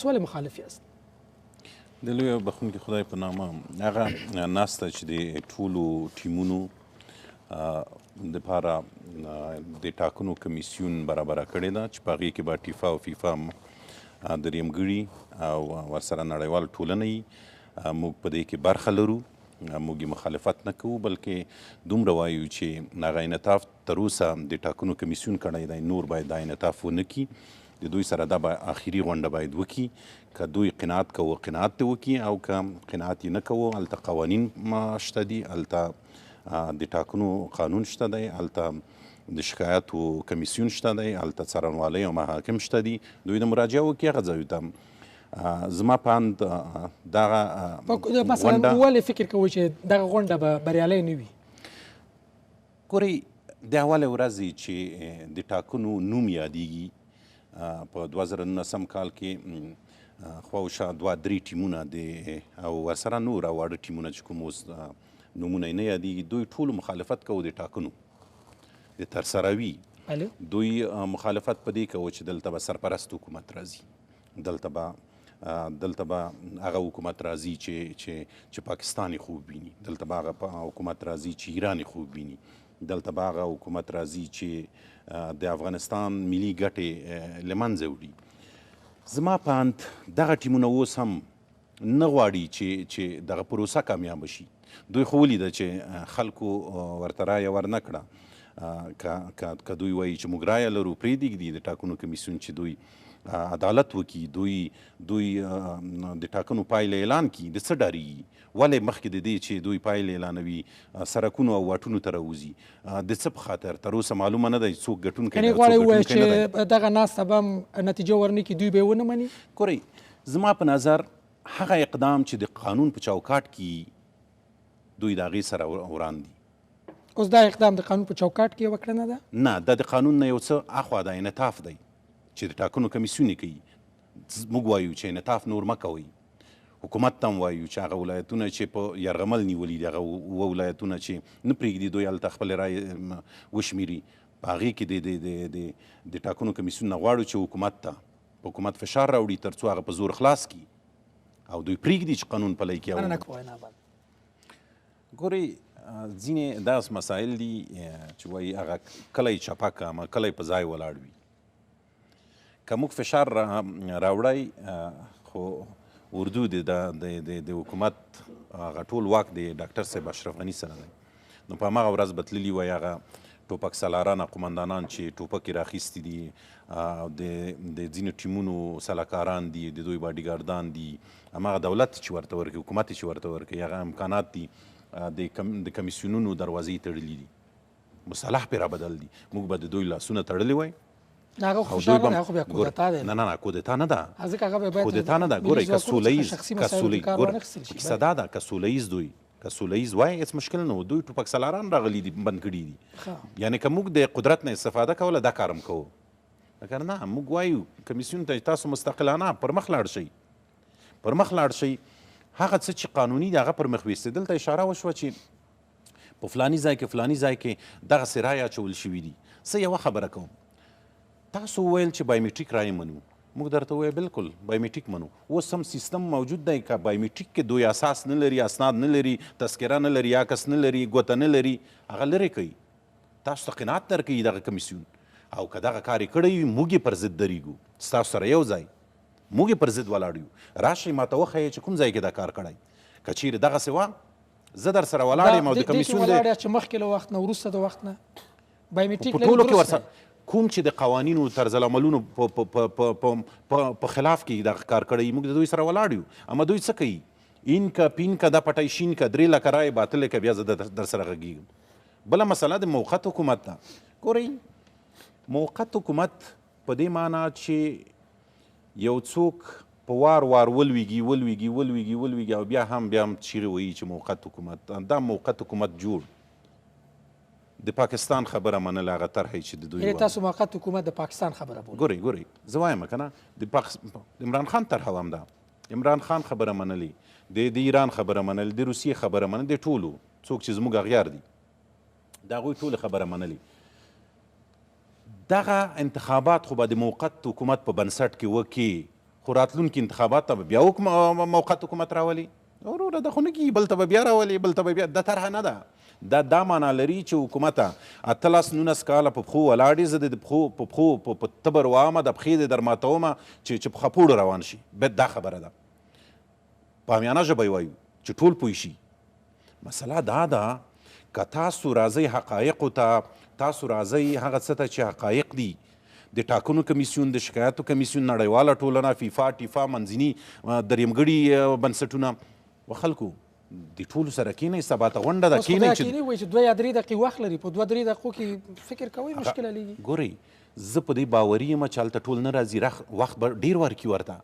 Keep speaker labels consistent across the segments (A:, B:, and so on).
A: ولې مخالف یاست؟
B: د لوی او بخښونکي خدای په نامه. هغه ناسته چې د ټولو ټیمونو دپاره د ټاکنو کمیسیون برابره کړې ده، چې په هغې کې به ټیفا او فیفا درېیمګړي او ورسره نړیوال ټولنه یي، موږ په دې کې برخه لرو. موږ یې مخالفت نه کوو، بلکې دومره وایو چې هغه انعطاف تر اوسه د ټاکنو کمیسیون کړی دی، نور باید دا انعطاف ونه کړي. د دوی سره دا به آخري غونډه باید وکړي. که دوی قناعت کوو قناعت دې وکړي، او که قناعت یې نه کوو، هلته قوانین شته دي، هلته د ټاکنو قانون شته دی، هلته د شکایاتو کمیسیون شته دی، هلته څارنوالۍ او محاکم شته دي، دوی د مراجعه وکړي هغه ځایو ته. زما په اند دغه
A: مثلا ولې فکر کوئ چې دغه غونډه به بریالی نه وي؟
B: ګورئ، د اولې ورځې چې د ټاکنو نوم یادیږي په 2019 کال کې خواوشا 2-3 ټیمونه د او ورسره نور او واړه ټیمونه چې کوم اوس نومونه یې نه یادیږي، دوی ټولو مخالفت کوو د ټاکنو د ترسراوي. دوی مخالفت په دې کوو چې دلته به سرپرست حکومت راځي، دلته به هغه حکومت راځي چې پاکستان یې خوب ویني، دلته به هغه حکومت راځي چې ایران یې خوب ویني، دلته به هغه حکومت راځي چې د افغانستان ملي ګټې له منځه وړي. زما په اند دغه ټیمونه اوس هم نه غواړي چې دغه پروسه کامیابه شي. دوی خو ولیده چې خلکو ورته رایه ورنه کړه. که دوی وایي چې موږ رایه لرو، پرېږدي ږدي د ټاکنو کمیسیون چې دوی عدالت وکړي، دوی د ټاکنو پایله اعلان کړي. د څه ډارېږي؟ ولې مخکې د دې چې دوی پایله اعلانوي سرکونو او واټونو ته راوځي؟ د څه په خاطر؟ تر اوسه معلومه نه ده چې څوک ګټونکی دی او څوک ګټونکی نه دی.
A: غواړئ ووایئ چې دغه ناسته به هم نتیجه ورنه کړي، دوی به یې ونه مني؟
B: ګورئ، زما په نظر هغه اقدام چې د قانون په چوکاټ کې دوی د هغې سره وران دي.
A: اوس دا اقدام د قانون په چوکاټ کې یوه کړنه ده؟
B: نه، دا د قانون نه یو څه اخوا ده، انعطاف دی چې د ټاکنو کمیسیون یې کوي. موږ وایو چې انعطاف نور مه کوئ. حکومت ته هم وایو چې هغه ولایتونه چې په یرغمل نیولي دي، هغه اووه ولایتونه چې نه پرېږدي دوی هلته خپلې رایې وشمېري، په هغې کې د ټاکنو کمیسیون نه غواړو چې حکومت ته په حکومت فشار راوړي تر څو هغه په زور خلاص کړي او دوی پرېږدي چې قانون پلی کړي. ګورئ، ځینې داسې مسایل دي چې وایي هغه کله یې چپه که اما کله یې په ځای ولاړ وي. که موږ فشار راوړی، خو اردو د حکومت هغه ټول واک د ډاکټر صاحب اشرف غني سره دی، نو په هماغه ورځ به تللي وای هغه ټوپک سالاران قومندانان چې ټوپک یې راخیستي دي، د ځینو ټیمونو سلاکاران دي، د دوی باډیګاردان دي، هماغه دولت چې ورته ورکوي، حکومت چې ورته ورکوي، هغه امکانات دي، د کمیسیونونو دروازې تړلي دي، مصطلح پرې رابدل دي. موږ به د دوی لاسونه تړلي وای.
A: هغه خو فشار نه، هغه خو بیا کودتا دی.
B: نه نه نه، کودتا نه ده،
A: ځکه هغه به باید
B: کودتا نه ده. ګورئ، که سوله ییز، که سوله ګورئ، کیسه دا ده که سوله ییز دوی که سوله ییز وای هېڅ مشکل نه و. دوی ټوپک سالاران راغلي دي، بند کړي دي. یعنې که موږ د قدرت نه استفاده کوله دا کار هم کوو، مګر نه، موږ وایو کمیسیون ته تاسو مستقلانه پر مخ لاړ شئ، پر مخ لاړ شئ. هغه څه چې قانوني دی هغه پر مخ ویستي. دلته اشاره وشوه چې په فلاني ځای کې فلاني ځای کې دغسې رایې اچول شوي دي. زه یوه خبره کوم، تاسو وویل چې بایومټریک رایې منو، موږ درته وویل بالکل بایومټریک منو. اوس هم سیستم موجود دی که بایومټریک کې دوی اساس نه لري، اسناد نه لري، تذکره نه لري، عکس نه لري، ګوته نه لري، هغه لرې کوي. تاسو ته قناعت درکوي دغه کمیسیون، او که دغه کار یې کړی وي موږ یې پر ضد درېږو، ستاسو سره یو ځای موږ یې پر ضد ولاړ یو. راشئ ما ته وښیئ چې کوم ځای کې دا کار کړی. که چیرې دغسې وه زه در سره ولاړ یم او د کمیسیون
A: ولاړ یاست چې مخکې له وخت نه وروسته د وخت نه بایومټریک
B: په ټولو کې ورسره کوم چې د قوانینو طرز العملونو په خلاف کې دغه کار کړی، موږ د دوی سره ولاړ یو. اما دوی څه کوي؟ این که پین که دا پټی شین که 3 لکه رایې باطلې که بیا زه در سره غږېږم. بله مسله د موقت حکومت ده. ګورئ، موقت حکومت په دې معنا چې یو څوک په وار وار ولویږي ولویږي ولویږي ولویږي او بیا هم چیغې وهي چې موقت حکومت، دا موقت حکومت جوړ. د پاکستان خبره منله، هغه طرحه چې د دوی
A: وه. تاسو موقت حکومت د پاکستان خبره بولئ؟
B: ګورئ ګورئ، زه وایم که نه، د عمران خان طرحه هم ده. عمران خان خبره منلې، د ایران خبره منلې، د روسیې خبره منلې، د ټولو څوک چې زموږ اغیار دي د هغوی ټولو خبره منلې. دغه انتخابات خو به د موقت حکومت په بنسټ کې وکړي، خو راتلونکي انتخابات ته به بیا موقت حکومت راولي. وروره دا خو نه کېږي، بل ته به بیا راولي، بل ته به بیا، دا طرحه نه ده. دا دا معنا لري چې حکومته 18 19 کاله په پښو ولاړ یې، زه دې د پښو په پښو په تبر وامه، د پښې دې در ماتومه چې په خپوړو روان شي. بیا دا خبره ده، په عامیانه ژبه یې وایو چې ټول پوه شي. مسله دا ده که تاسو راځئ حقایقو ته، تاسو راځئ هغه څه ته چې حقایق دي، د ټاکنو کمیسیون، د شکایاتو کمیسیون، نړیواله ټولنه، فیفا، ټیفا، منځني دریمګړي بنسټونه، و خلکو د ټولو سره کښېنئ، سبا ته غونډه ده، کښېنئ
A: چې کښېنئ وایي چې 2 یا 3 دقیقې وخت لري، په 2-3 دقیقو کې فکر کوئ مشکل حلېږي.
B: ګورئ زه په دې باوري یم چې هلته ټول نه راځي، وخت به ډېر ورکړي ورته.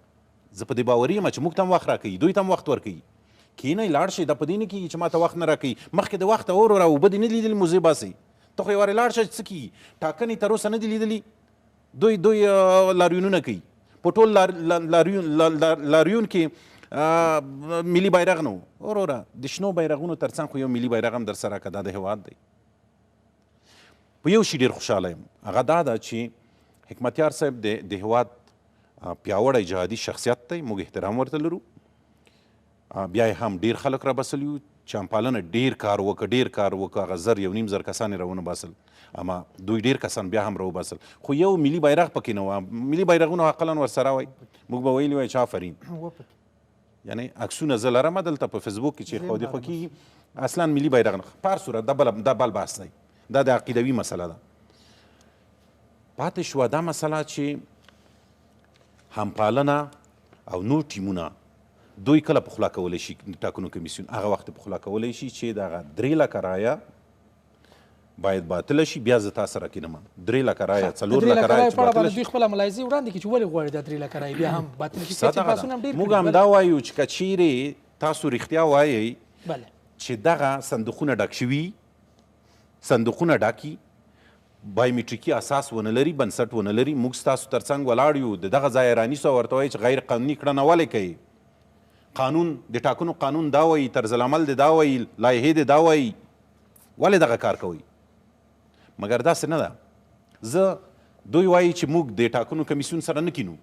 B: زه په دې باوري یم چې موږ ته هم وخت راکوي، دوی ته هم وخت ورکوي. کښېنئ لاړ شئ، دا په دې نه کېږي چې ما ته وخت نه راکوي. مخکې د وخته وروره اوبه دې نه لیدلې موزې باسئ، ته خو یې وارې لاړ شه چې څه کېږي. ټاکنې تر اوسه نه دي لیدلي، دوی لاریونونه کوي، په ټول لاریون کې ملي بیرغ نه و. وروره د شنو بیرغونو ترڅنګ خو یو ملي بیرغ هم درسره که دا د هېواد دی. په یو شي ډېر خوشحاله یم، هغه دا ده چې حکمتیار صاحب د هېواد پیاوړی جهادي شخصیت دی، موږ احترام ورته لرو. بیا یې هم ډېر خلک راباسلي وو، چمپالنه ډېر کار وکړ، ډېر کار وکړ، هغه 1000 1500 کسان یې راونه باسل، اما دوی ډېر کسان بیا هم راوباسل، خو یو ملي بیرغ پکې نه و. ملي بیرغونه اقلا ورسره وای، موږ به ویلي وای چې آفرین. یعنی عکسونه زه لرم دلته په فیسبوک کې چې خو دې خو کېږي، اصلا ملي بیرغ نه. په هر صورت دا بل بحث دی، دا د عقیدوي مسله ده. پاتې شوه دا مسله چې همپالنه او نور ټیمونه دوی کله پخلا کولی شي، ټاکنو کمیسیون هغه وخت پخلا کولی شي چې دغه 3 لکه رایه باید باطله شي، بیا زه تا سره کښېنم. 3 لکه رایه، 4 لکه رایه چې باطله شي،
A: دوی خپله ملاحظې وړاندې کړي چې ولې غواړي دا 3 لکه رایه بیا هم باطله شي.
B: موږ همدا وایو چې که چیرې تاسو رښتیا وایئ چې دغه صندوقونه ډک شوي، صندوقونه ډکي، بایومټریکي اساس ونه لري، بنسټ ونه لري، موږ ستاسو ترڅنګ ولاړ یو، د دغه ځایه رانیسو او ورته وایي چې غیر قانوني کړنه ولې کوي. قانون د ټاکنو قانون دا وایي، طرزالعمل دې دا وایي، لایحې دې دا وایي، ولې دغه کار کوئ؟ مګر داسې نه ده. زه دوی وایي چې موږ د ټاکنو کمیسیون سره نه کینو،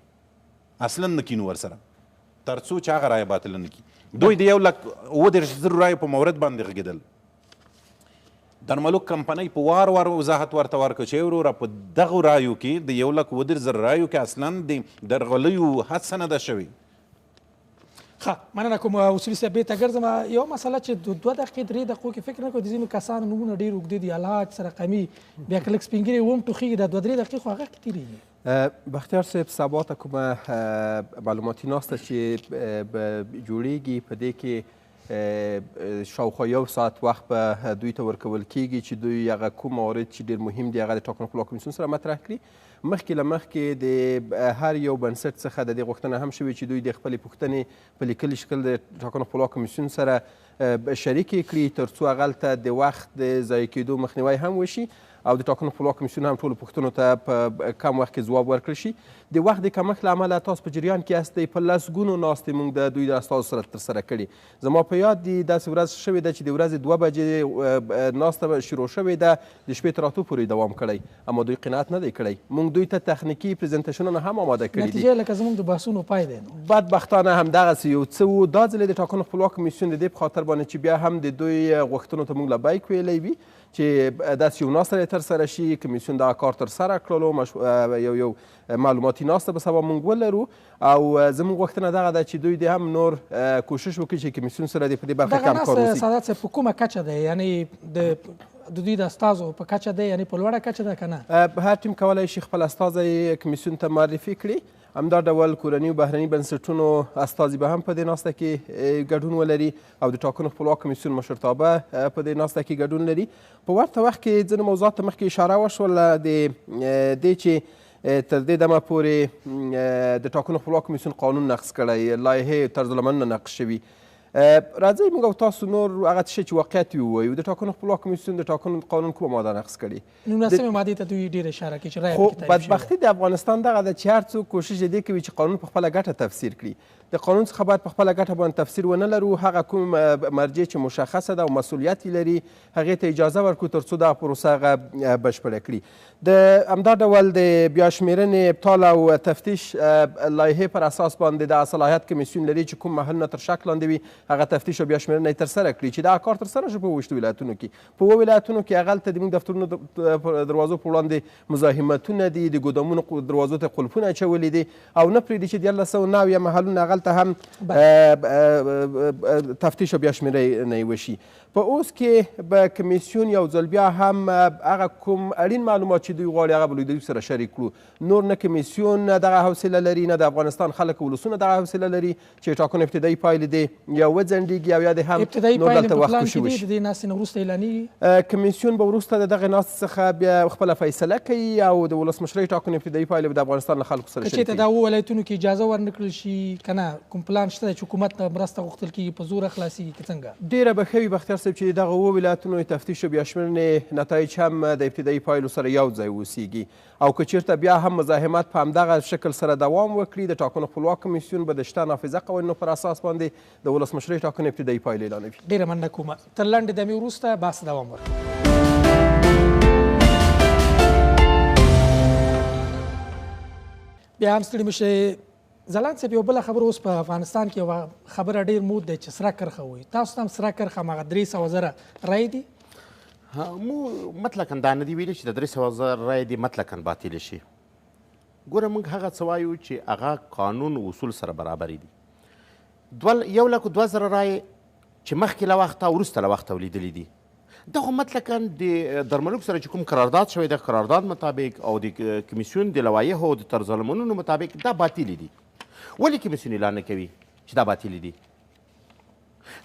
B: اصلا نه کینو ورسره، تر څو چې هغه رایه باطله نه کړي. دوی د 1,37,000 رایو په مورد باندې غږېدل. درملوک کمپنۍ په وار وار وضاحت ورته ورکړ چې وروره په دغو رایو کې د 1,37,000 رایو کې اصلا د درغلیو هڅه نه ده شوې.
A: ښه مننه کوم اصولي صاحب. بیرته ګرځم یو مسله چې 2 دقیقې 3 دقیقو کې فکر نه کوم، د ځینو کسانو نومونه ډېر اوږده دي، الحاج سره قمي، بیا که لږ سپین ږیری وم ټوخېږي، دا 2-3 دقیقې خو هغه کې تېرېږي.
C: بختیار صاحب سبا ته کومه معلوماتي ناسته چې جوړېږي، په دې کې شاوخوا 1 ساعت وخت به دوی ته ورکول کېږي چې دوی هغه کوم موارد چې ډېر مهم دي هغه د ټاکنو خپلواک کمیسیون سره مطرح کړي. مخکې له مخکې د هر یو بنسټ څخه د دې غوښتنه هم شوې چې دوی د خپلې پوښتنې په لیکلي شکل د ټاکنو خپلواک کمیسیون سره شریکې کړي، تر څو هغلته د وخت د ضایع کېدو مخنیوی هم وشي او د ټاکنو خپلواک کمیسیون هم ټولو پوښتنو ته په کم وخت کې ځواب ورکړل شي. د وخت د کمښت له امله تاسو په جریان کې یاستئ، په لسګونو ناستې موږ د دوی د استازو سره ترسره کړي. زما په یاد دي داسې ورځ شوې ده چې د ورځې 2 بجې ناسته شروع شوې ده، د شپې تر 8 پورې دوام کړی، اما دوی قناعت نه دی کړی. موږ دوی ته تخنیکي پریزنټیشنونه هم آماده کړي دي.
A: نتیجه لکه زموږ د بحثونو پای دی. نو
C: بدبختانه همدغسې یو څه و. دا ځلې د ټاکنو خپلواک کمیسیون د دې په خاطر باندې چې بیا هم د دوی غوښتنو ته موږ لبیک ویلی وي چې داسې یو ناسته ترسره شي، کمیسیون دا کار ترسره کړلو، یو معلوماتي ناسته به سبا موږ ولرو او زموږ غوښتنه دغه ده چې دوی دې هم نور کوشش وکړي چې کمیسیون سره دې په دې برخه کې همکار
A: اوسي. دغه ناسته سادات صاحب په کومه کچه دی؟ یعنی د دوی د استازو په کچه دی، یعنی په لوړه کچه ده که نه؟
C: هر ټیم کولی شي خپل استازی کمیسیون ته معرفي کړي. همدا ډول کورني او بهرني بنسټونو استازي به هم په دې ناسته کې ګډون ولري او د ټاکنو خپلواک کمیسیون مشرتابه په دې ناسته کې ګډون لري. په ورته وخت کې ځینو موضوعاتو ته مخکې اشاره وشوله، د دې چې تر دې دمه پورې د ټاکنو خپلواک کمیسیون قانون نقض کړی، لایحې طرزالعملونه نقض شوي. راځئ موږ او تاسو نور هغه څه چې واقعیت وي ووایو. د ټاکنو خپلواک کمیسیون د ټاکنو قانون کومه ماده نقض کړې؟
A: 19مې مادې ته دوی ډېره اشاره کوي چې رایه
C: خو
A: پکې تعریف شوې ده.
C: بدبختي د افغانستان دغه ده چې هر څوک کوشش دې کوي چې قانون په خپله ګټه تفسیر کړي. د قانون څخه باید په خپله ګټه باندې تفسیر ونه لرو. هغه کوم مرجع چې مشخصه ده او مسؤلیت یې لري هغې ته اجازه ورکړو تر څو دغه پروسه هغه بشپړه کړي. د همدا ډول د بیا شمېرنې، ابطال او تفتیش لایحې پر اساس باندې د صلاحیت کمیسیون لري چې کوم محلونه تر شک لاندې وي هغه تفتیش او بیا شمېرنه یې ترسره کړي، چې دا کار ترسره شو په 27 ولایتونو کې. په 7 ولایتونو کې هغلته د موږ دفترونو دروازو په وړاندې مزاحمتونه دي، د ګودامونو دروازو ته قلفونه اچولي دي او نه پرېږدي چې 1390 محلونه هغلته هم تفتیش او بیا شمېرنه یې وشي. په اوس کې به کمیسیون یو ځل بیا هم هغه کوم اړین معلومات چې دوی غواړي هغه به له دوی سره شریک کړو. نور نه کمیسیون دغه حوصله لري، نه د افغانستان خلک ولسونه دغه حوصله لري چې ټاکنو ابتدایي پایلې دې یا وځنډېږي او یا دې هم نور دلته وخت کوشي وشي.
A: د دې ناستې نه وروسته اعلانېږي؟
C: کمیسیون به وروسته د دغې ناستې څخه بیا خپله فیصله کوي او د ولسمشرۍ ټاکنو ابتدایي پایلې به د افغانستان له خلکو سره
A: که
C: شریکوي.
A: چېرته دا 7 ولایتونو کې اجازه ورنه کړل شي که نه کوم پلان شته چې حکومت نه مرسته غوښتل کېږي په زوره خلاصېږي که څنګه؟
C: ډېره به ښه وي بختیار صاحب چې دغه 7 ولایتونو تفتیش او بیا شمېرنې نتایج هم د ابتدایي پایلو سره یو ځای اوسیږي او که چېرته بیا هم مزاحمت په همدغه شکل سره دوام وکړي د ټاکنو خپلواک کمیسیون به د شته نافذه قوانینو پر اساس باندې د ولسمشرۍ ټاکنو ابتدایي پایلې اعلانوي.
A: ډېره مننه کومه. تر لنډې دمې وروسته بحث دوام ورکړو. بیا هم ستړي مه شئ. ځلاند صاحب، یو بله خبره اوس په افغانستان کې یوه خبره ډېر مود دی چې سره کرښه وایي. تاسو ته هم سره کرښه هماغه 300,000 رایې دي؟
D: مو مطلقاً دا نه دي ویلي چې د 300,000 رایې دې مطلقاً باطلې شي. ګوره موږ هغه څه وایو چې هغه قانون و اصول سره برابرې دي. 1,02,000 رایې چې مخکې له وخته او وروسته له وخته ولیدلې دي، دا خو مطلقاً د درملوک سره چې کوم قرارداد شوی د قرارداد مطابق او د کمیسیون د لوایحو او د طرزالعملونو مطابق دا باطلې دي. ولې کمیسیون اعلان نه کوي چې دا باطلې دي؟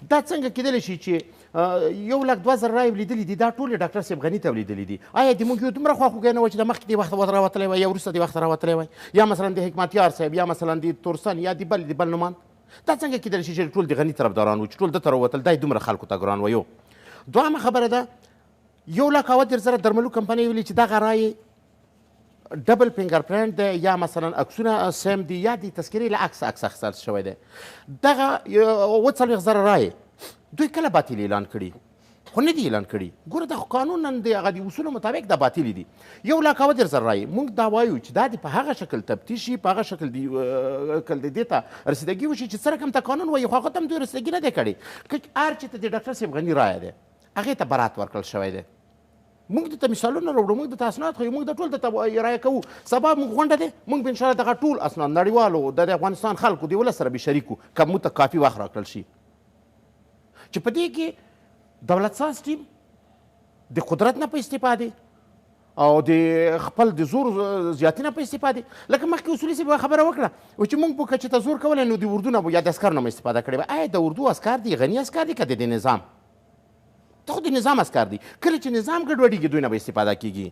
D: دا څنګه کېدلی شي چې 1,02,000 رایې ولیدلې دي، دا ټولې ډاکټر صاحب غني ته ولیدلې دي؟ آیا د موږ یو دومره خواخوږی نه و چې د مخکې دې وخته راوتلی وای یا وروسته دې وخته راوتلی وای، یا مثلا د حکمتیار صاحب یا مثلا د تورسن یا د بل نوماند؟ دا څنګه کېدلی شي چې ټول د غني طرفداران وو، چې ټول ده ته راووتل، دا یې دومره خلکو ته ګران و؟ یو دوهمه خبره ده، 1,30,000 درملو کمپنۍ ویلي چې دغه رایې double fingerprint دی یا مثلا عکسونه same دي یا د تذکرې له عکس عکس اخیستل شوی دی. دغه 47,000 رایې دوی کله باطل اعلان کړي؟ خو نه دي اعلان کړي. ګوره دا خو قانونا د هغه د اصولو مطابق دا باطلې دي. 1,30,000 رایې موږ دا وایو چې دا دې په هغه شکل تفتیش شي، په هغه شکل دې ته رسیدګي وشي چې څه رقم ته قانون وایي، خو هغه ته هم دوی رسیدګي نه دی کړې. که هر چېرته د ډاکټر صاحب غني رایه دی هغې ته برات ورکړل شوی دی. موږ دته مثالونه راوړو، موږ دته اسناد ښیو، موږ د ټول دته ارائه کوو. سبا موږ غونډه دی، موږ به انشاءالله دغه ټول اسناد نړیوالو د افغانستان خلکو د ولس سره به شریک کړو که موږ ته کافي وخت راکړل شي. چې په دې کې دولت ساز ټیم د قدرت نه په استفادې او د خپل د زور زیاتي نه په استفادې، لکه مخکې اصولي صاحب یوه خبره وکړه و چې موږ به که چېرته زور کولی نو د اردو نه یا د عسکرو نه مو استفاده کړې وه. آیا د اردو عسکر دي غني عسکر دي که د نظام؟ ته خو د نظام عسکر دي. کله چې نظام ګډوډېږي دوی نه به استفاده کېږي،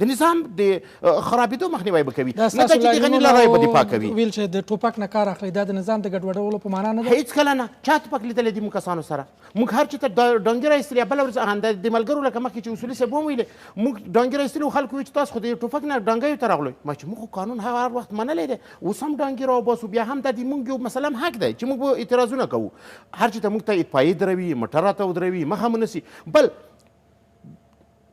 D: د نظام د خرابېدو مخنیوی به کوي، نه دا چې د غني له رایې به دفاع کوي.
A: ویل چې د ټوپک نه کار اخلي، دا د نظام د ګډوډولو په معنا نه ده؟
D: هېڅکله نه. چا ټوپک لیدلی دی موږ کسانو سره؟ موږ هر چېرته ډانګي را ایستلې، بله ورځ د ملګرو لکه مخکې چې اصولي صاحب هم ویلې موږ ډانګي را ایستلي وو، خلکو ویل چې تاسو خو د ټوپک نه ډانګیو ته راغلئ. ما چې موږ خو قانون هر وخت منلی دی، اوس هم ډانګي راوباسو، بیا هم دا د موږ یو مسله هم حق دی چې موږ به اعتراضونه کوو. هر چېرته موږ ته اطفایې دروي، موټر راته ودروي، مخه مو نیسي. بل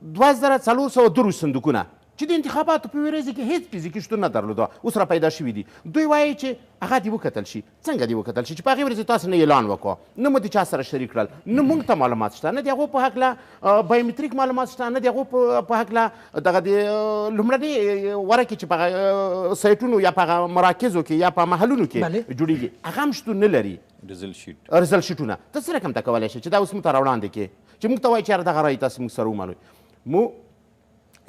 D: 2423 صندوقونه چې د انتخاباتو په ورځ کې هیڅ فزیکي شتون نه درلوده اوس را پیدا شوي دي. دوی وایي چې هغه دې وکتل شي. څنګه دې وکتل شي چې په هغې ورځې تاسو نه اعلان وکړو، نه مو د چا سره شریک کړل، نه موږ ته معلومات شته، نه د هغو په هکله بایومتریک معلومات شته، نه د هغو په هکله دغه د لومړنۍ ورکې چې په هغه سایټونو یا په هغه مراکزو کې یا په محلونو کې جوړېږي هغه هم شتون نه لري. result sheet ونه ته څه رقم ته کولی شې چې دا اوس موږ ته راوړاندې کړې چې موږ ته وایي چې یاره دغه رایې تاسې موږ سره ومنئ؟ مو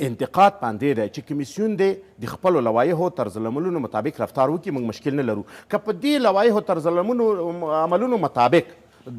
D: انتقاد باندې دی چې کمیسیون دې د خپلو لوایحو طرزالعملونو مطابق رفتار وکړي، موږ مشکل نه لرو. که په دې لوایحو طرزالعملونو مطابق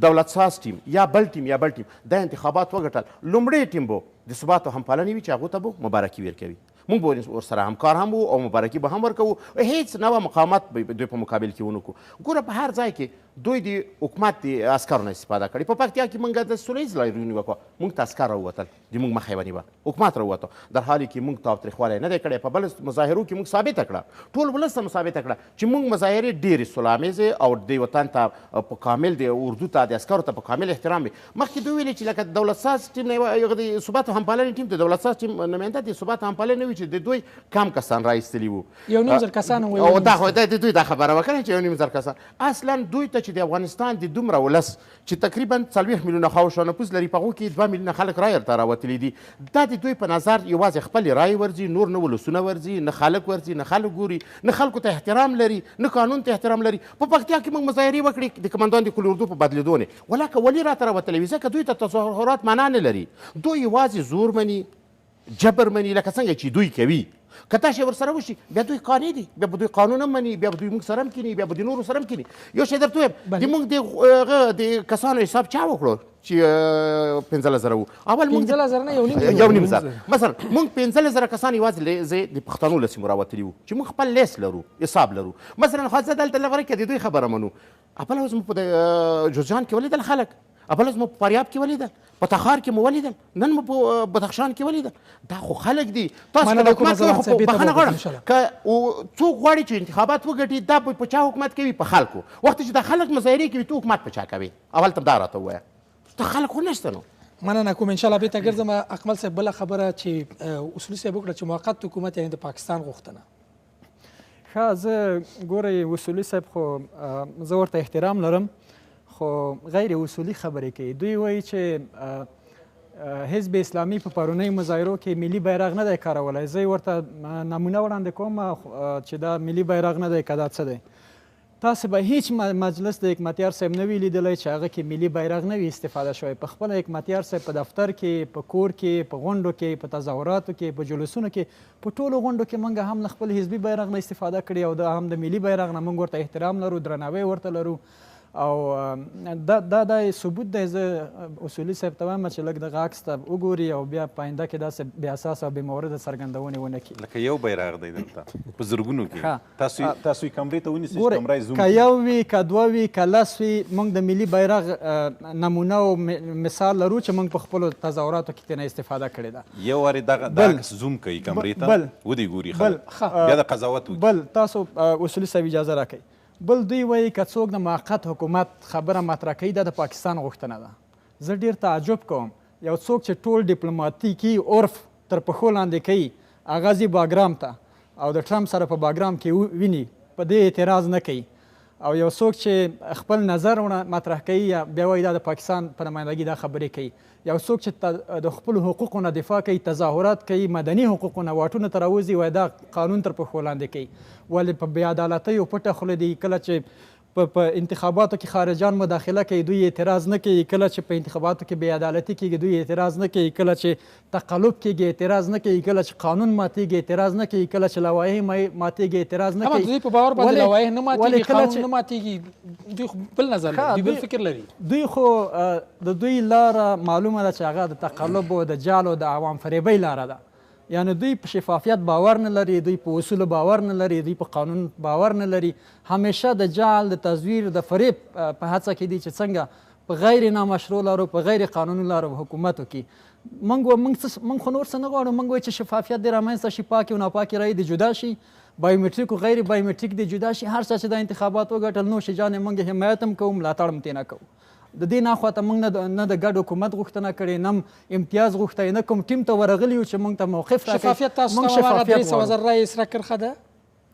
D: دولت ساز ټیم یا بل ټیم یا بل ټیم دا انتخابات وګټل، لومړی ټیم به د ثبات او همپالنې وي چې هغو ته به مبارکي ورکوي. موږ به ورسره همکار هم وو او مبارکي به هم ورکوو، هیڅ نوع مقاومت به دوی په مقابل کې ونه کړو. ګوره په هر ځای کې دوی د حکومت د عسکرو نه استفاده کړې. په پکتیا کې موږ د سوله ییز لاریون وکړو، موږ ته عسکر راووتل، د موږ مخه یې ونیوه، حکومت راووتو، در حالي کې موږ تاوتریخوالی نه دی کړی. په بل مظاهرو کې موږ ثابته کړه، ټول ولس ته مو ثابته کړه چې موږ مظاهرې ډېرې سوله امیزې او د وطن ته په کامل، د اردو ته، د عسکرو ته په کامل احترام وي. مخکې دوی ویلي چې لکه دولت ساز ټیم نه یو، د ثبات همپالنې ټیم، د دولت ساز ټیم نماینده د ثبات همپالنې وي چې د دوی کم کسان را ایستلي وو،
A: 1.5 زر کسان
D: وو. او دا خو د دوی دا خبره وکړه چې 1.5 زر کسان. اصلا دوی ته چې د افغانستان د دومره ولس چې تقریبا 40 میلیونه خواوشا نفوس لري، په هغو کې 2 میلیونه خلک رایې ورته راوتلي دي، دا د دوی په نظر یوازې خپلې رایې ورځي، نور نه ولسونه ورځي، نه خلک ورځي، نه خلک ګوري، نه خلکو ته احترام لري، نه قانون ته احترام لري. په پکتیا کې موږ مظاهرې وکړې د کمندان د قول اردو په بدلېدو نه، ولاکه ولي راته راوتلی وي، ځکه دوی ته تظاهرات معنا نه لري. دوی یوازې زور مني، جبر مني، لکه څنګه چې دوی کوي. که تاسې ورسره وشي بیا دوی قانع دي، بیا به دوی قانون هم مني، بیا به دوی موږ سره هم کښېني، بیا به د نورو سره هم کښېني. یو شی درته ووایم، د موږ د هغه د کسانو حساب چا وکړو چې 15,000 وو؟ اول موږ
A: 15,000 نه،
D: 1.5 زر. مثلا موږ 15,000 کسان یوازې د پښتنو له سیمو راوتلي وو چې موږ خپل لیست لرو، حساب لرو. مثلا خو زه دلته لغره کې د دوی خبره منو. بله ورځ مو په جوزجان کې ولیدل خلک، بله ورځ مو په فاریاب کې ولیدل، په تخار کې مو ولیدل، نن مو په بدخشان کې ولیدل. دا خو خلک دي. تاسو که حکومت کوئ خو بخښنه غواړم، که څوک غواړي چې انتخابات وګټي دا په چا حکومت کوي؟ په خلکو. وخت چې دا خلک مظاهرې کوي ته حکومت په چا کوي؟ اول ته دا راته ووایه، ته خلک خو نشته. نو
A: مننه کوم، ان شاء الله بیرته ګرځم. اکمل صاحب، بله خبره چې اصولي صاحب وکړه چې موقت حکومت یعنی د پاکستان غوښتنه.
E: ښه، زه ګورئ اصولي صاحب خو زه ورته احترام لرم، خو غیر اصولي خبرې کوي. دوی وایي چې حزب اسلامي په پرونۍ مظاهرو کې ملي بیرغ نه دی کارولی. زه یې ورته نمونه وړاندې کوم چې دا ملي بیرغ نه دی که دا څه دی. تاسو به هیڅ مجلس د حکمتیار صاحب نه وي لیدلی چې هغه کې ملي بیرغ نه وي استفاده شوی. په خپله حکمتیار صاحب په دفتر کې، په کور کې، په غونډو کې، په تظاهراتو کې، په جلوسونو کې، په ټولو غونډو کې موږ هم له خپل حزبي بیرغ نه استفاده کړې او دا هم د ملي بیرغ نه. موږ ورته احترام لرو، درناوی ورته لرو، او دا دا دا ثبوت دی. زه اصولي صاحب ته وایم چې لږ دغه عکس ته وګوري او بیا په آینده کې داسې بې اساسه او بې مورده څرګندونې ونه کړي.
B: لکه یو بیرغ دی دلته په زرګونو کې، تاسو یې کمرې ته ونیسئ چې کمره یې زوم
E: که یو وي، که دوه وي، که لس وي، موږ د ملي بیرغ نمونه او مثال لرو چې موږ په خپلو تظاهراتو کې ترېنه استفاده کړې ده.
B: یو وارې دغه دا عکس زوم کوي کمرې ته، ودې ګوري خلک، بیا د قضاوت وکړي.
E: بل تاسو اصولي صاحب اجازه راکړئ. بل دوی وایي که څوک د موقت حکومت خبره مطرح کوي دا د پاکستان غوښتنه ده. زه ډیر تعجب کوم، یو څوک چې ټول ډیپلوماتیکي عرف تر پښو لاندې کوي هغه ځي باګرام ته او د ټرمپ سره په باګرام کې ویني، په دې اعتراض نه کوي، او یو څوک چې خپل نظر مطرح کوي بیا وایي دا د پاکستان په نمایندګي دا خبرې کوي. یو څوک چې د خپلو حقوقو نه دفاع کوي، تظاهرات کوي، مدني حقوقو نه واټونو ته راوځي، وایي دا قانون تر پښو لاندې کوي. ولې په بې عدالتیو پټه خوله دي. کله چې په انتخاباتو کې خارجان مداخله کوي دوی اعتراض نه کوي، کله چې په انتخاباتو کې بې عدالتي کېږي دوی اعتراض نه کوي، کله چې تقلب کېږي اعتراض نه کوي، کله چې قانون ماتېږي اعتراض نه کوي، کله چې لوایح ماتېږي اعتراض نه کوي.
A: دوی په باور باندې لوایح نه ماتېږي، قانون نه ماتېږي، دوی خو بل نظر لري، دوی بل فکر لري.
E: دوی خو د دوی لاره معلومه ده چې هغه د تقلب او د جعل او د عوام فریبۍ لاره ده. یعنی دوی په شفافیت باور نه لري، دوی په اصول باور نه لري، دوی په قانون باور نه لري، همیشه د جعل، د تزویر، د فریب په هڅه کې دي چې څنګه په غیر نامشروع لارو، په غیر قانوني لارو حکومت وکړي. موږ خو نور څه نه غواړو، موږ وایو چې شفافیت دې رامنځته شي، پاکې او ناپاکې رایې دې جدا شي، بایومټریک او غیر بایومټریک دې جدا شي. هر څه چې دا انتخابات وګټل نوش جان، موږ حمایت هم کوو، ملاتړ هم ترې نه کوو. د دې نه خواته موږ نه د ګډ حکومت غوښتنه کړې، نه امتیاز غوښتی، نه کوم ټیم ته ورغلي یو چې موږ ته موقف راکړي.
A: شفافیت تاسو ته هغه 300,000 رایې سره کرښه ده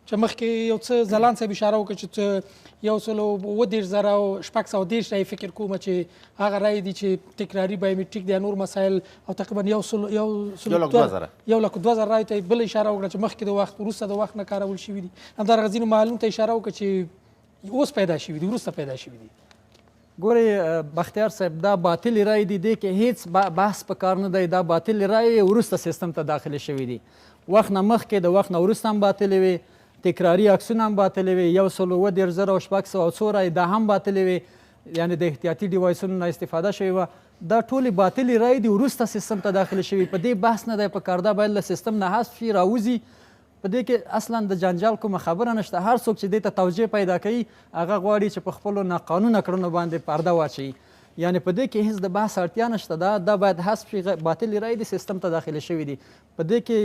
A: چې مخکې یو څه ځلاند صاحب اشاره وکړه چې 137,630 رایې فکر کوم چې هغه رایې دي چې تکراري بایومټریک دي، نور مسایل، او تقریبا 102,000 رایې ته بل اشاره وکړه چې مخکې د وخت، وروسته د وخت نه کارول شوي دي. همدارنګه ځینو معلوم ته اشاره وکړه چې اوس پیدا شوي دي، وروسته پیدا شوي دي.
E: ګورئ بختیار صاحب، دا باطلې رایې دي، دې کې هیڅ بحث په کار نه دی. دا باطلې رایې وروسته سیستم ته داخلې شوي دي، وخت نه مخکې د وخت نه وروسته هم باطلې وې، تکراري عکسونه هم باطلې وې، 137,600 او څو رایې دا هم باطلې وې، یعنې د احتیاطي ډیوایسونو نه استفاده شوې وه. دا ټولې باطلې رایې دي، وروسته سیستم ته داخلې شوي. په دې بحث نه دی په کار، دا باید له سیستم نه حذف شي، راوځي. په دې کې اصلا د جنجال کومه خبره نشته. هر څوک چې دې ته توجیه پیدا کوي هغه غواړي چې په خپلو ناقانونه کړنو باندې پرده واچوي. یعنی په دې کې هیڅ د بحث اړتیا نشته. دا باید حذف شي، باطلې رایې دي، سیستم ته داخلې شوي دي. په دې کې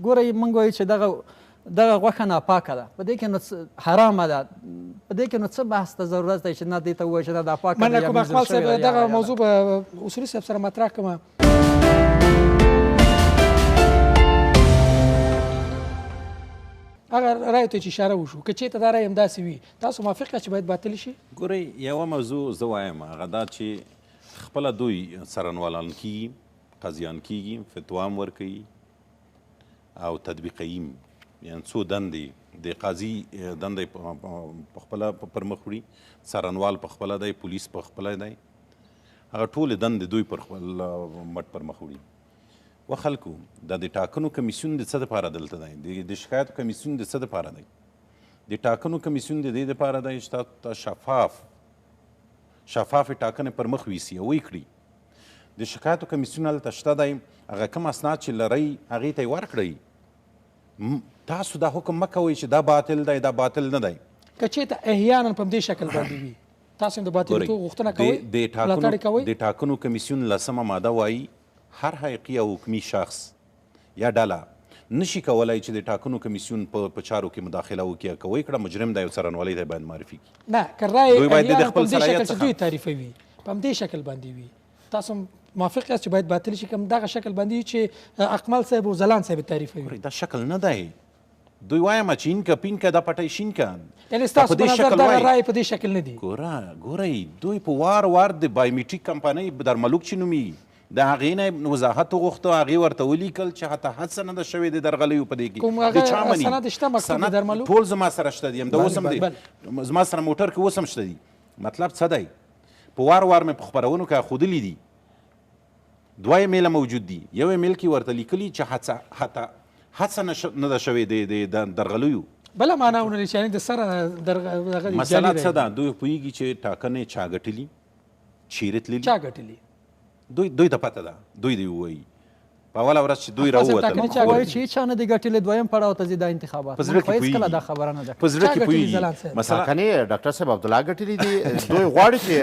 E: ګورئ موږ وایو چې دغه غوښه ناپاکه ده، په دې کې نو حرامه ده، په دې کې نو څه بحث ته ضرورت دی چې نه دې ته ووایو چې دا پاکه ده.
A: مننه کوم اکمل صاحب. دغه موضوع به اصولي صاحب سره مطرح کړم. هغه رایو ته چې اشاره وشو، که چېرته دا رایې همداسې وي، تاسو موافق یاست چې باید باطلې شي؟
B: ګورئ یوه موضوع زه وایم، هغه دا چې خپله دوی څارنوالان کېږي، قاضیان کېږي، فتوا هم ورکوي او تطبیقوي، یعنې څو دندې د قاضي دندې په خپله پر مخ وړي، څارنوال په خپله دی، پولیس په خپله دی، هغه ټولې دندې دوی پر خپل مټ پر مخ وړي. و خلکو دا د ټاکنو کمیسیون د څه دپاره دلته دی؟ د شکایاتو کمیسیون د څه دپاره دی؟ د ټاکنو کمیسیون د دې دپاره دی چې تاسو ته شفافې ټاکنې پر مخ ویسي او ویې کړي. د شکایاتو کمیسیون هلته شته دی، هغه کوم اسناد چې لرئ هغې ته یې ورکړئ. تاسو دا حکم مه کوئ چې دا باطل دی، دا باطل نه دی.
A: که چېرته احیانا په همدې شکل باندې وي، تاسو هم د باطلېدو غوښتنه کوئ، ملاتړ یې کوئ؟
B: د ټاکنو کمیسیون لسمه ماده وایي هر حقیقي او حکمي شخص یا ډله نشي کولای چې د ټاکنو کمیسیون په چارو کې مداخله وکړي. که ویې کړه مجرم دی او څارنوالۍ ته باید معرفي کړي.
A: نه، که رایې احیانا په همدې شکل چې دوی تعریفوي په همدې شکل باندې وي، تاسو موافق یاست چې باید باطل شي؟ که دغه شکل باندې چې اکمل صاحب او ځلاند صاحب تعریفوي؟
B: دا شکل نه دی. دوی وایم چې اینکه پینکه دا پټی شینکه،
A: یعنې ستاسو په نظر دغه رایې په دې شکل نه دي؟
B: ګورئ دوی په وار وار د بایومټریک کمپنۍ درملوک چې نومېږي د هغې نه وضاحت وغوښته، هغې ورته ولیکل چې حتی هڅه نه ده شوې د درغلیو په دې کې.
A: کوم هغه سند شته مکتوب د درملوک؟
B: ټول زما سره شته دي، همدا اوس هم دی زما سره موټر کې اوس هم شته دي. مطلب څه دی؟ په وار وار مې په خپرونو کې ښودلي دي، دوه ایمیله موجود دي، یو ایمیل کې ورته لیکلي چې حتی هڅه نه ده شوې د درغلیو.
A: بله معنا ونه لري چې یعنې د سره دغه
B: مسله څه ده؟ دوی پوهېږي چې ټاکنې چا ګټلي، چیرې تللي،
A: چا ګټلي،
B: دوی ته پته ده، دوی دی ووایي. په اوله ورځ چې دوی راووتل
E: وایي چې هیچا نه دي ګټلي، دویم پړاو ته ځي دا انتخابات.
B: په زړه کې
E: هېڅکله دا خبره نه ده.
B: په زړه کې پوهېږي.
D: مثلا ټاکنې ډاکټر صاحب عبدالله ګټلي دي، دوی غواړي چې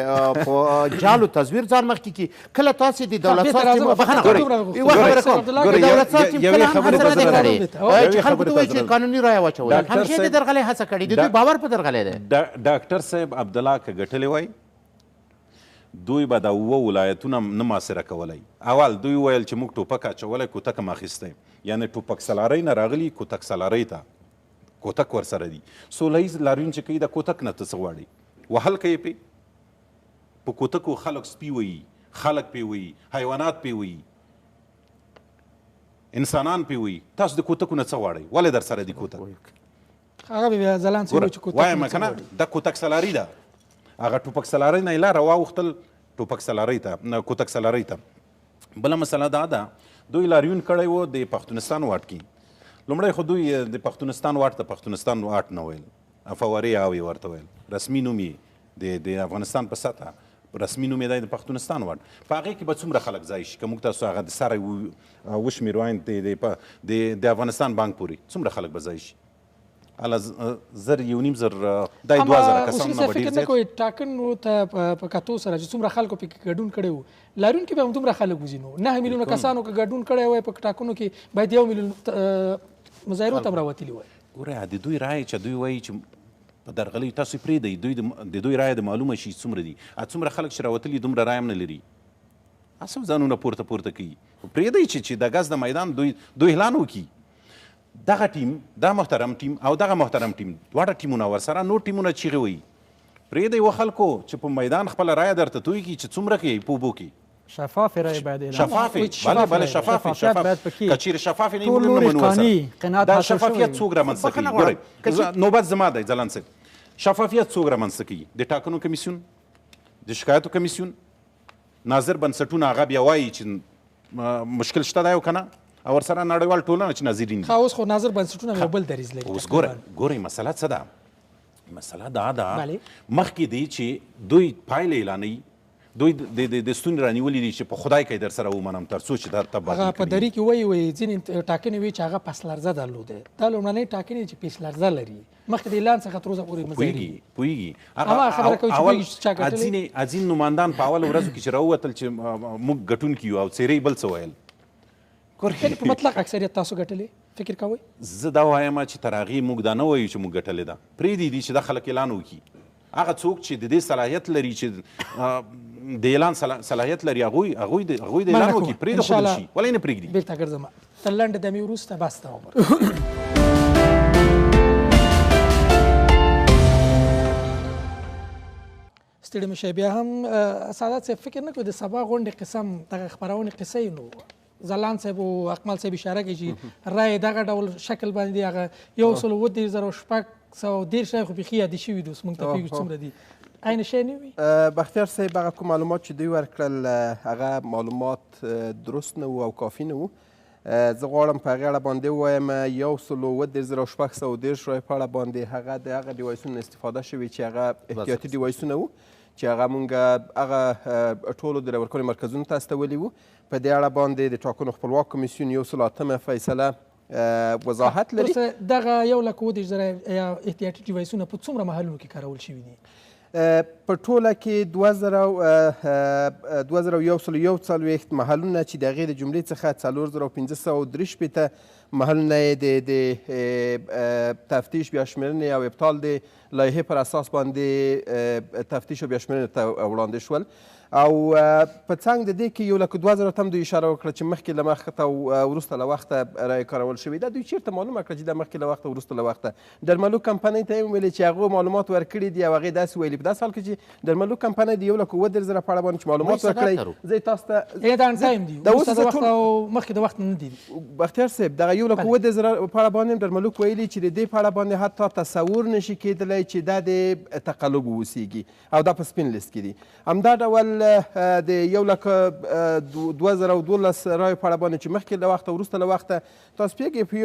D: په جالو تزویر ځان مخکې کړي. کله تاسې د دولت ساز ټیم بخښنه غواړئ، یوه خبره کوم، د دولت ساز ټیم کله هم هڅه نه ده کړې چې خلکو ته ووایي چې قانوني رایه واچوئ، همېشه د درغلۍ هڅه کړې، د دوی باور په درغلۍ دی.
B: ډاکټر صاحب عبدالله که ګټلې وای، دوی به دا اووه ولایتونه نه محاصره کولی. اول دوی ویل چې موږ ټوپک اچولی، کوتک هم اخیستی، یعنې ټوپک سلارۍ نه راغلي کوتک سلارۍ ته، کوتک ورسره دي. سوله ییز لاریون چې کوي د کوتک نه ته څه غواړي؟ وهل کوي پې، په کوتکو خلک سپي وهي، خلک پې وهي، حیوانات پې وهي، انسانان پې وهي. تاسو د کوتکو نه څه غواړئ؟ ولې در سره دي کوتک؟
A: هغه بیا ځلاند صاحب چې کوتک
B: وایم که نه، دا کوتک سلاري ده. هغه ټوپک سلارۍ نه یې لاره واوښتل ټوپک سلارۍ ته، کوتک سلارۍ ته. بله مسله دا ده، دوی لاریون کړی و د پښتونستان واټ کې. لومړی خو دوی د پښتونستان واټ ته پښتونستان واټ نه ویل، فوارې او یې ورته ویل. رسمي نوم یې د افغانستان په سطح رسمي نوم یې دی د پښتونستان واټ. په هغې کې به څومره خلک ځای شي؟ که موږ تاسو هغه د سره وشمېرو د افغانستان بانک پورې څومره خلک به ځای شي؟ هله 1000 1500 دا 2000 کسان نه به ډېر
A: فکر نه کوئ ټاکنو ته په کتو سره چې څومره خلکو پکې ګډون کړی و، لاریون کې به هم دومره خلک وځي؟ نو 9 میلیونه کسانو که ګډون کړی وای په ټاکنو کې، باید 1 میلیون مظاهرو ته هم راوتلي وای.
B: ګوره د دوی رایې چې دوی وایي چې په درغلیو تاسو یې پرېږدئ، دوی د دوی رایه د معلومه شي څومره دي، څومره خلک چې راوتلي دومره رایه هم نه لري، هسې ځانونه پورته پورته کوي. پرېږدئ چې د ګز د میدان دوی اعلان وکړي. دغه ټیم، دا محترم ټیم او دغه محترم ټیم، دواړه ټیمونه ورسره نور ټیمونه چیغې وهي. پرېږدئ و خلکو چې په میدان خپله رایه درته توی کړي چې څومره کوي په اوبو کې.
E: شفافې رایې باید اعلان
B: شفافې، بله بله شفافې، شفافې. که چیرې شفافې نه وي، موږ نه منو ورسره. دا شفافیت څوک رامنځته کوي؟ ګورئ نوبت زما دی ځلاند صاحب. شفافیت څوک رامنځته کوي؟ د ټاکنو کمیسیون، د شکایاتو کمیسیون، ناظر بنسټونه هغه بیا وایي چې مشکل شته دی او که نه، او ورسره نړیوال ټولنه چې ناظرین دي.
A: ښه اوس خو ناظر بنسټونه یو بل دریځ لري.
B: اوس ګوره ګورئ مسله څه ده؟ مسله دا ده مخکې دی چې دوی پایله اعلانوي، دوی د ستوني رانیولي دي چې په خدای کې در سره ومنم تر څو چې دا ته باطل
A: هغه په دري کې وایي وایي ځینې ټاکنې وي چې هغه پس لرزه درلوده، دا لومړنۍ ټاکنې چې پیش لرزه لري، مخکې د اعلان څخه تر اوسه پورې مظاهرې
B: پوهېږي.
A: هغه خبره کوي چې پوهېږي چې چا ګټلې.
B: ځینې نوماندان په اولو ورځو کې چې راووتل چې موږ ګټونکي یو او څېرې بل څه ویل.
A: یعنې په مطلق اکثریت تاسو ګټلې فکر کوئ؟
B: زه دا وایم چې تر هغې موږ دا نه وایو چې موږ ګټلې ده، پرېږدي دي چې دا خلک اعلان وکړي. هغه څوک چې د دې صلاحیت لري چې د اعلان صلاحیت لري هغوی د اعلان وکړي، پرېږده ښودل شي، ولې نه پرېږدي؟
A: بېرته ګرځم تر لنډې دمې وروسته بحث دوام ورکړم. ستړي مه شئ. بیا هم سادات صاحب فکر نه کوئ د سبا غونډې قسم دغه خپرونې قصه یې نو ځلاند صاحب او اکمل صاحب اشاره کوي چې رایې دغه ډول شکل باندې هغه 1,37,630 رایې خو بیخي یادې شوي دي، اوس موږ ته پوهېږو څومره دي، عین شی نه وي.
C: بختیار صاحب هغه کوم معلومات چې دوی ورکړل هغه معلومات درست نه وو او کافي نه وو. زه غواړم په هغې اړه باندې ووایم 1,37,630 رایې په اړه باندې هغه د هغه ډیوایسونو استفاده شوې چې هغه احتیاطي ډیوایسونه وو چې هغه مونږ هغه ټولو د رای ورکونې مرکزونو ته استولي وو. په دې اړه باندې د ټاکنو خپلواک کمیسیون 108 فیصله وضاحت لري.
A: دغه 1,37,000 یا احتیاطي ډیوایسونه په څومره محلونو کې کارول شوي دي؟
C: په ټوله کې 2141 محلونه چې د هغې د جملې څخه 4563 محلونه یې د تفتیش بیا شمېرنې او ابطال د لایحې پر اساس باندې تفتیش او بیا شمېرنې ته وړاندې شول. او په څنګ د دې کې 1,02,000 ته هم دوی اشاره وکړه چې مخکې له وخته او وروسته له وخته رایې کارول شوې ده. دوی چېرته معلومه کړه چې دا مخکې له وخته وروسته له وخته؟ درملو کمپنۍ ته یې ویلې چې هغو معلومات ورکړي دي او هغې داسې ویلي، په داسې حال کې چې درملو کمپنۍ د 1,37,000 په اړه باندې چې معلومات ورکړی، زه یې تاسو ته
A: دا ان ټایم دي،
C: دا اوس
A: د وخت او مخکې د وخت نه دي.
C: بختیار صاحب دغه 1,37,000 په اړه باندې درملوک ویلي چې د دې په اړه باندې حتی تصور نشي کېدلی چې دا د تقلب اوسېږي او دا په سپین لیست کې دي. همدا ډول د 1,02,012 رایو په اړه باندې چې مخکې له وخته وروسته له وخته تاسو پوهېږئ په 1.9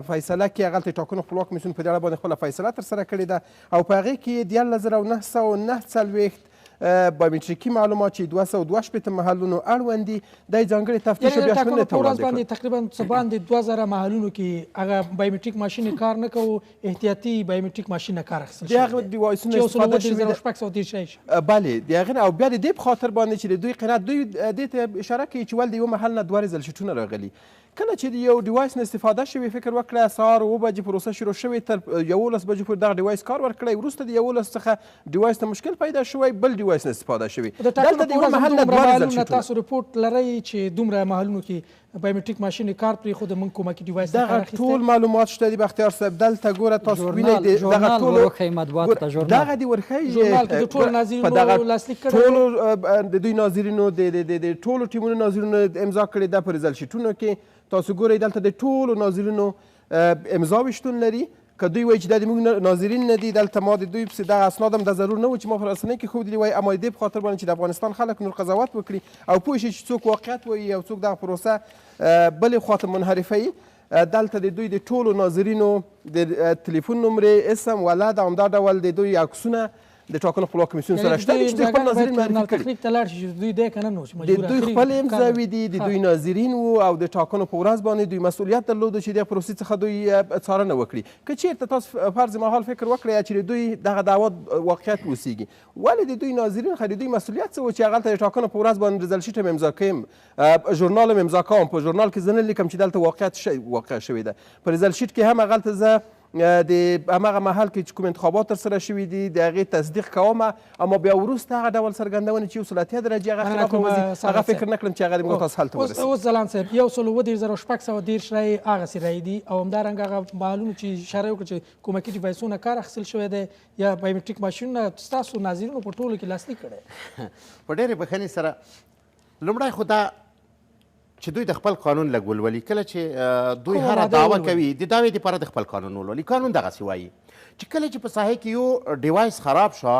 C: فیصله کې هغلته ټاکنو خپلواک کمیسیون په دې اړه باندې خپله فیصله ترسره کړې ده او په هغې کې 13,949 بایومټریکي معلومات چې 262 محلونو اړوند دي دا یې ځانګړې تفتیش او بیا شمېرنې ته وړاندې کړل.
A: تقریبا څه باندې 2000 محلونو کې هغه بایومټریک ماشین کار نه کوو، احتیاطي بایومټریک ماشین نه کار اخیستل شوی
C: د هغه ډیوایسونو استفاده شوې ده.
A: 630
C: بله د هغې نه او بیا د دې په خاطر باندې چې د دوی قناعت، دوی دې ته اشاره کوي چې ولې د یو محل نه دوه result sheet ونه راغلي. کله چې د یو device نه استفاده شوې، فکر وکړه سهار 7 بجې پروسه شروع شوې، تر 11 بجې پورې دغه device کار ورکړی، وروسته د 11 څخه device ته مشکل پیدا شوی، بل device نه استفاده شوې.
A: دلته د یو محل نه دوه result sheet ونه. تاسو رپورټ لرئ چې دومره محلونو کې بایومټریک ماشین کار پرېښود، موږ کومکي device نه کار اخیستی؟
C: دغه ټول معلومات شته دي بختیار صاحب. دلته ګوره تاسو وینئ دغه ټولو دغه دې ورښیي
A: ژورنال کې د ټولو ناظرینو لاسلیک کړی،
C: ټولو د دوی ناظرینو د ټولو ټیمونو ناظرینو امضا کړې ده په result sheet ونو کې. تاسو ګورئ دلته د ټولو ناظرینو امضاوې شتون لري. که دوی وایي چې دا د موږ ناظرین نه دي، دلته ما د دوی پسې دغه اسناد هم دا ضرور نه و چې ما په رسنۍ کې ښودلي وای، اما د دې په خاطر باندې چې د افغانستان خلک نور قضاوت وکړي او پوه شي چې څوک واقعیت وایي او څوک دغه پروسه بلې خواته منحرفوي، دلته د دوی د ټولو ناظرینو د تلیفون نمرې، اسم، ولد او همدا ډول د دوی عکسونه د ټاکنو خپلواک کمیسیون سره شته دي چې دوی خپل ناظرین معرفي کړي. د دوی خپل امضاوې دي، د دوی ناظرین وو او د ټاکنو په ورځ باندې دوی مسؤلیت درلود چې د پروسې څخه دوی څارنه وکړي. که چیرته تاسو فرض محال فکر وکړئ چې د دوی دغه دعوه واقعیت اوسیږي، ولې د دوی ناظرین خو د دوی مسؤلیت څه و چې هغلته د ټاکنو په ورځ باندې result sheet هم امضا کوم، ژورنال هم امضا کوم، په ژورنال کې زه نه لیکم چې دلته واقعیت واقع شوې ده، په result sheet کې هم هغلته زه د هماغه محل کې چې کوم انتخابات ترسره شوي دي د هغې تصدیق کوم، اما بیا وروسته هغه ډول څرګندونې چې 180 درجې هغه خلاف وځي، هغه فکر نه کړم چې هغه موږ تاسو حل ته ورسېږي.
A: اوس ځلاند صاحب 1,37,630 رایې هغسې رایې دي او همدارنګه هغه محلونو چې اشاره وکړه چې کومکي device ونه کار اخیستل شوی دی یا بایومټریک ماشینونه ستاسو ناظرینو په ټولو کې لاسلیک کړی.
D: په ډېرې بښنې سره لومړی خو دا چې دوی د خپل قانون لږ ولولي. کله چې دوی هره دعوه کوي د دعوې دپاره د خپل قانون ولولي. قانون دغسې وایي چې کله چې په ساحې کې یو device خراب شو،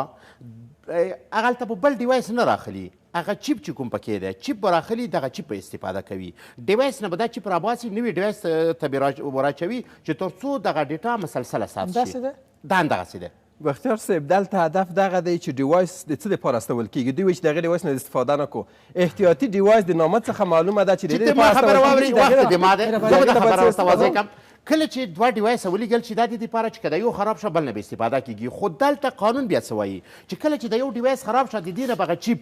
D: هغلته په بل device نه راخلي، هغه chip چې کوم پکې دی chip به راخلي، دغه chip به استفاده کوي، device نه به دا chip راباسي، نوي device ته به وراچوي چې تر څو دغه data مسلسله ثبت شي.
A: همداسې ده؟
D: دا همدغسې ده.
C: بختیار صاحب، دلته هدف دغه دی چې device د څه لپاره استول کیږي. دوی وایي چې د هغې device نه استفاده نه کو. احتیاطي device د نامه څخه معلومه ده چې د دې لپاره
D: خبره واوري. وخت دې ما دی، زه به دا خبره ورته واضح کړم. کله چې دوه device ولیږل چې دا د دې لپاره چې که د یو خراب شه بل نه به استفاده کیږي. خو دلته قانون بیا څه وایي چې کله چې د یو device خراب شه د دې نه به هغه chip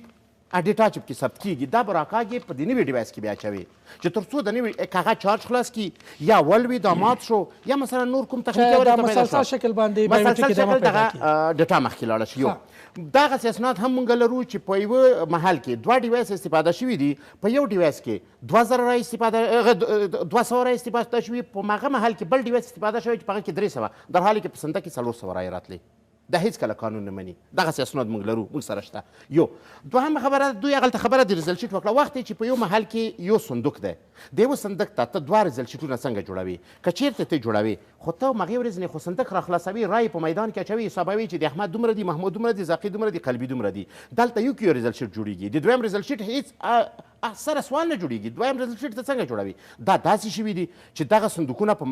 D: data چې پکې ثبت کیږي دا به راکاږي په دې نوي device کې بیا اچوي چې تر څو د نوي که هغه چارج خلاص کړي یا ولوي دا مات شو یا مثلا نور کوم تخنیکي ورته پیدا شو،
A: مسلسل شکل باندې
D: مسلسل شکل دغه data مخکې لاړه شي. یو دغسې اسناد هم مونږ لرو چې په یوه محل کې دوه device استفاده شوي دي، په یو device کې 2000 رایې استفاده 200 رایې استفاده شوي، په هغه محل کې بل device استفاده شوی چې په هغه کې 300، در حال کې په صندوق کې 400 رایې راتلې. دا هیڅ کله قانون نه مني. دغسې اسناد موږ لرو، موږ سره شته. یو دوهمه خبره، دوی هغلته خبره د result sheet وکړه. وخت چې په یو محل کې یو صندوق دی، د یوه صندوق ته ته دوه result sheet ونه څنګه جوړوي؟ که چېرته ته جوړوي خو ته همغې ورځې نه خو صندوق راخلاصوي، رایې په میدان کې اچوي، حسابوي چې د احمد دومره دي، محمود دومره دي، زاقي دومره دي، قلبي دومره دي. دلته یو کې یو result sheet جوړېږي، د دویم result sheet هیڅ سره سوال نه جوړېږي. دویم result sheet ته څنګه جوړوي؟ دا داسې شوي دي چې دغه صندوقونه په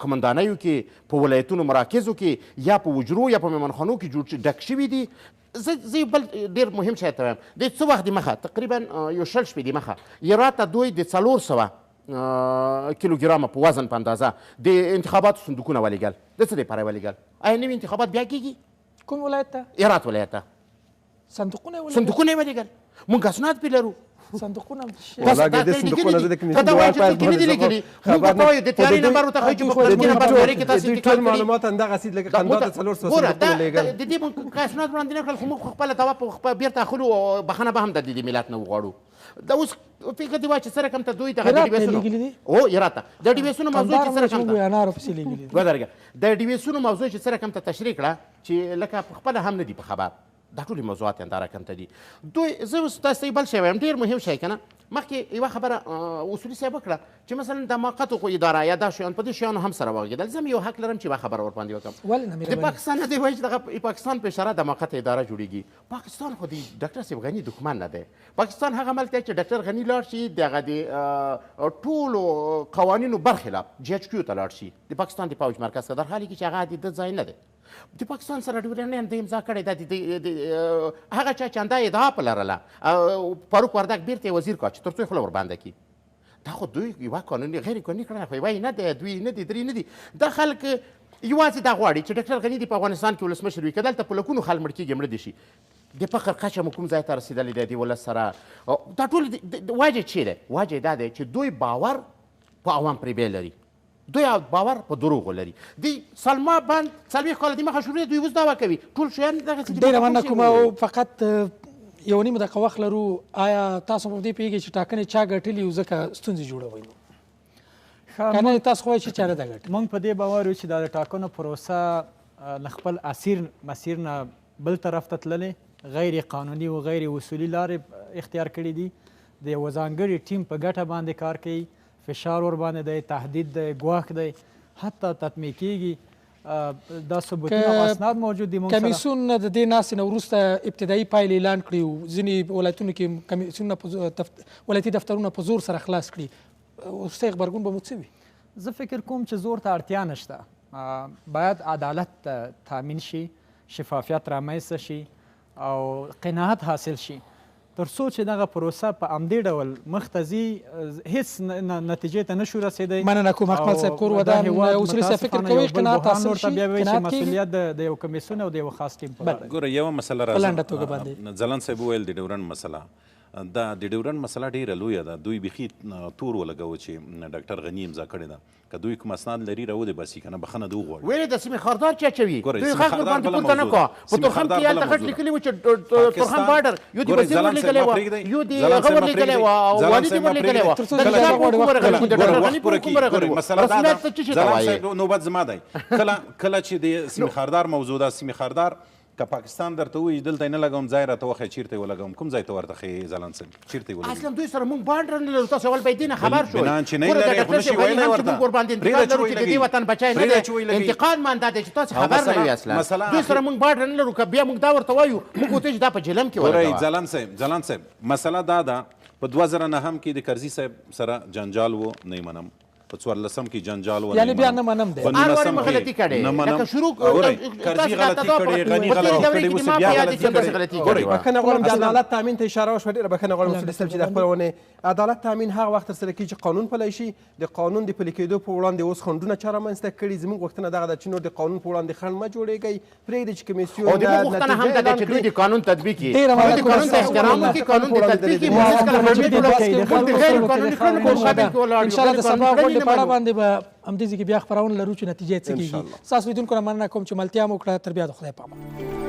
D: قومندانیو کې، په ولایتونو مراکزو کې، یا په حجرو یا په میمانخانو کې جوړ ډک شوي دي. زه یو بل ډېر مهم شی ته وایم، د څه وخت دمخه تقریبا یو 20 شپې دمخه یې راته دوی د 400 کیلوګرامه په وزن په اندازه د انتخاباتو صندوقونه ولیږل. د څه لپاره یې ولیږل؟ آیا نوي انتخابات بیا کېږي؟
A: کوم ولایت ته؟
D: هرات ولایت ته.
A: صندوقونه یې ولیږل؟
D: صندوقونه یې ولیږل. موږ اسناد پرې لرو.
A: صندوقونه
C: والله د صندوقونه زه د کمیسیون د وایي
D: په کې نه دي لیکلي. موږ ورته وایو د تیارې نمبر ورته ښیو چې په پلانکي نمبر تیارې کې تاسې
C: دوی ټول معلومات همدغسې لکه قندهار ته 400 صندوقونه لېږل.
D: د دې موږ اسناد وړاندې نه کړل، خو موږ خپله دعوا په بېرته اخلو او بخښنه به هم د دې ملت نه وغواړو. دا اوس فکر دی وایي چې څه رقم ته دوی دغه د device ونو او هرات ته د device ونو موضوع چې څه رقم ته ودرېږه، د device ونو موضوع چې څه رقم ته تشریح کړه چې لکه خپله هم نه دي په خبر. دا ټولې موضوعات همدا رقم ته دي. دوی زه اوس تاسو ته یو بل شی وایم، ډېر مهم شی که نه. مخکې یوه خبره اصولي صاحب وکړه چې مثلا د موقتو خو اداره یا دا شیان په دې شیانو هم سره وغږېدل. زه هم یو حق لرم چې یوه خبره ورباندې وکړم.
A: ولې نه
D: د پاکستان نه دی وایي چې دغه پاکستان په اشاره د موقت اداره جوړېږي. پاکستان خو د ډاکټر صاحب غني دښمن نه دی. پاکستان هغه ملک دی چې ډاکټر غني لاړ شي دغه د ټولو قوانینو برخلاف GHQ ته لاړ شي، د پاکستان د پوځ مرکز ته، در حالي کې چې هغه د ده ځای نه دی. د پاکستان سره ډیورنډ لاین د امضا کړی دا هغه چا چې همدا ادعا په لرله فاروق وردګ بیرته یې وزیر کړ چې تر څو یې خوله وربنده کړي. دا خو دوی یوه قانوني غیر قانوني کړنه خو یوه یې نه دی، دوی نه دي، درې نه دي. دا خلک یوازې دا غواړي چې ډاکټر غني دې په افغانستان کې ولسمشر وي، که دلته په لکونو خلک مړ کېږي مړه دې شي. د فقر کچه مو کوم ځای ته رسېدلې دی د ولس سره. دا ټول وجه چې دی، وجه دا دی چې دوی باور په عوام پرې بیا لري، دوی باور په دروغو لري. دی سلما بند 40 کاله دمخه شروع دوی اوس دعوا کوي ټول شیان دغسې دي.
A: ډېره مننه کوم. او فقط یو نیم دقیقه وخت لرو. آیا تاسو په دې پوهېږئ چې ټاکنې چا ګټلي او ځکه ستونزې جوړوي؟ که نه تاسو خو وایئ چې چا نه ده ګټلې.
E: موږ په دې باور یو چې دا د ټاکنو پروسه له خپل اسیر مسیر نه بل طرف ته تللې، غیر قانوني او غیر اصولي لارې اختیار کړې دي. د یوه ځانګړي ټیم په ګټه باندې کار کوي، فشار ورباندې دی، تهدید دی، ګواښ دی، حتی تطمیع کېږي. دا ثبوتونه او اسناد موجود دي.
A: کمیسیون د دې ناستې نه وروسته ابتدایي پایلې اعلان کړي او ځینې ولایتونو کې کمیسیونونه ولایتي دفترونه په زور سره خلاص کړي. وروستی غبرګون به مو څه وي؟
E: زه فکر کوم چې زور ته اړتیا نشته. باید عدالت تامین شي، شفافیت رامنځته شي او قناعت حاصل شي. تر څو چې دغه پروسه په همدې ډول مخته ځي هیڅ نتیجې ته نشو رسېدی.
A: مننه کوم اکمل صاحب، کور ودان. اصولي صاحب فکر کوئ قناعت حاصل شي؟
E: بیا وایي چې مسؤلیت د یو کمیسیون او د یو خاص ټیم په غاړه.
B: ګوره یوه مسله
A: په لنډه توګه باندې
B: ځلاند صاحب وویل د ډیورنډ مسله، دا د ډیورنډ مسله ډېره لویه ده. دوی بیخي تور ولګوه چې ډاکټر غني امضا کړې ده. که دوی کوم اسناد لري راودې باسي، که نه بخښنه دې وغواړي.
D: ویلې د سیمې خاردار چې اچوي دوی غږ ورباندې پورته نه کړه. په تورخم کې یې هلته غټ لیکلي وو چې تورخم بارډر یو دې وزیر ورلېږلی وه، یو دې هغه ورلېږلی وه او والي دې ورلېږلی وه. د نظام په حکم ورغلی وو، د ډاکټر غني په حکم ورغلی وو. رسمیت ته څه شي ته وایې؟
B: نوبت زما دی. کله کله چې د سیمې خاردار موضوع ده، سیمې خاردار که پاکستان درته ووایي دلته یې نه لګوم، ځای راته وښیه چېرته یې ولګوم، کوم ځای ته ورته ښیې ځلاند صاحب؟ چېرته یې ولګوي؟
D: اصلا دوی سره مونږ بانډ نه لرو. تاسو اول باید دې نه خبر شوئ.
B: بنان چې نه یې لرئ خو نشي ویلی ورته.
D: موږ ورباندې انتقاد لرو چې د دې وطن بچی نه دی. انتقاد مان دا دی چې تاسو خبر نه یئ. اصلا دوی سره مونږ بانډ نه لرو. که بیا مونږ دا ورته وایو، موږ ورته چې دا په جلم کې ولګوه.
B: ځلاند صاحب، ځلاند صاحب، مسله دا ده په 2009 کې د کرزي صاحب سره جنجال و، نه یې منم. په 14 کې جنجال ونه
A: یعنی بیا نه منم دی.
D: هر وار مې غلطي کړې، لکه شروع
B: کرزي غلطي کړې، غني غلطي کړې، اوس بیا غلطي کړې.
C: بښنه غواړم، د عدالت تامین ته اشاره وشوه. ډېره بښنه غواړم اصولي صاحب چې د خپرونې عدالت تامین هغه وخت ترسره کېږي چې قانون پلی شي. د قانون د پلي کېدو په وړاندې اوس خنډونه چا رامنځته کړي؟ زموږ غوښتنه دغه ده چې نور د قانون په وړاندې خنډ مه جوړېږئ، پرېږدئ چې کمیسیون
D: او د موږ غوښتنه هم دا ده چې دوی د قانون تطبیق کړي، دوی د قانون ته احترام وکړي، قانون د تطبیق کړي. موږ هېڅکله موږ د غیر قانوني کړنو په مقابل کې ولاړ یو.
A: ان شاء الله د سبا غونډې په اړه باندې به همدې ځای کې بیا خپرونه لرو چې نتیجه یې څه کېږي. ستاسو لیدونکو نه مننه کوم چې ملتیا مو وکړه. تر بیا د خدای په امان.